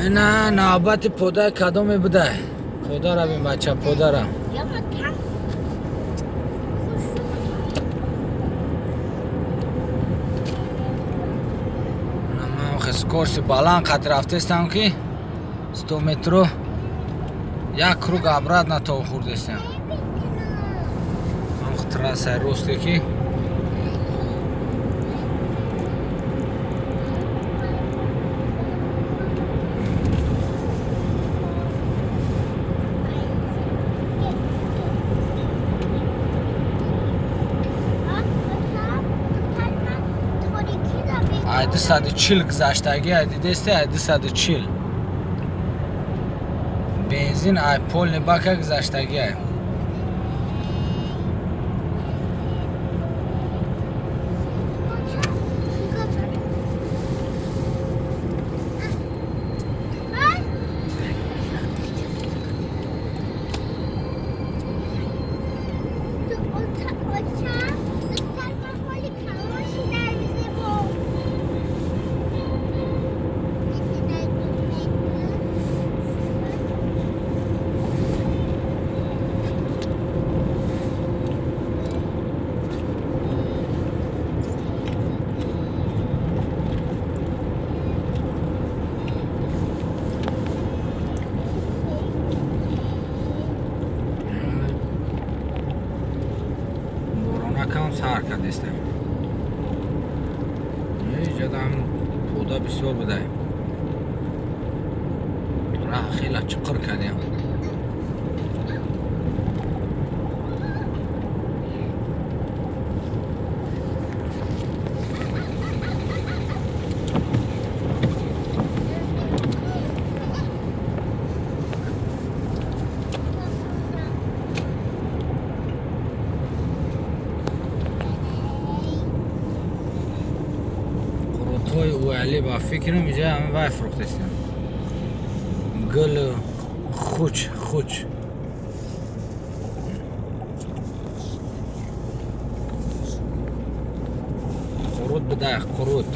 Ина навбати подаи кадоме будай? Подара бин, бача, подара. Ман скорости баланд қат рафтестам, ки 100 метро як круг обратно то хӯрдестам. Трассаи росте ки ай 240 гузаштагӣ, ай дидесте, ай 240 бензин ай полный бака гузаштагӣ ай. Сар кардестем. Иҷадам пода бисёр будай. Раҳ хела чуқур кардем. Али ба фикрам иҷа ҳама вай фурӯхтестем. Гул хуч хуч. Қурут бидай, қурут.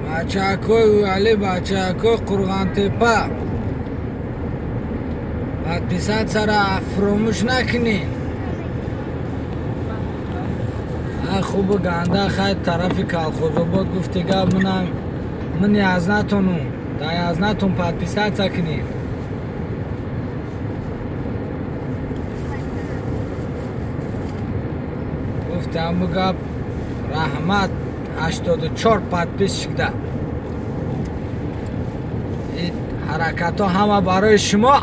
Бачакои Али, бачакои Қурғонтепа, подписатсяра фуромӯш накунед. Хубу ганда хай тарафи Калхозобод гуфти гап манам ман язнатону да язнатон подписатся кунед. Гуфтам гап раҳмат 84 подписчик да. Ин ҳаракатҳо ҳама барои шумо.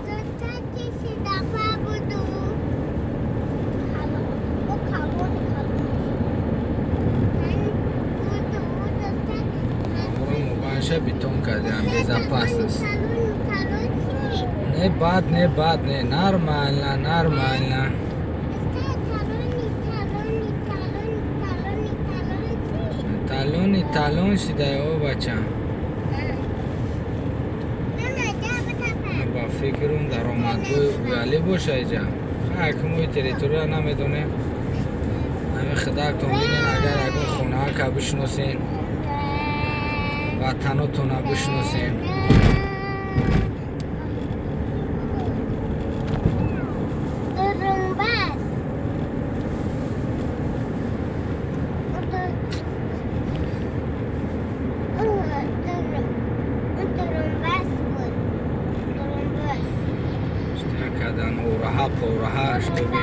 Бетон кардем, безопасность. Не бад, не бад, не нормально, нормально. Талони талон шидай о бача. Ба фикрум даромадгоҳи Уялӣ боша иҷа. Хай ки мои территория намедонем. Ҳамин худактон бинен, агар ягон хонаҳака бишносен, ватанотона бишносем. Ораҳа пораҳа штоби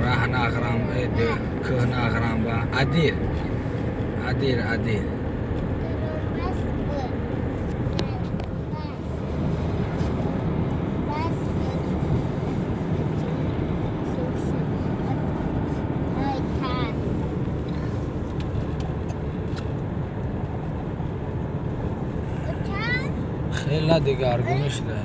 раҳ нағрам, кӯҳ нағрам ба адир адир адир. Хеле дигаргунӣ шуда.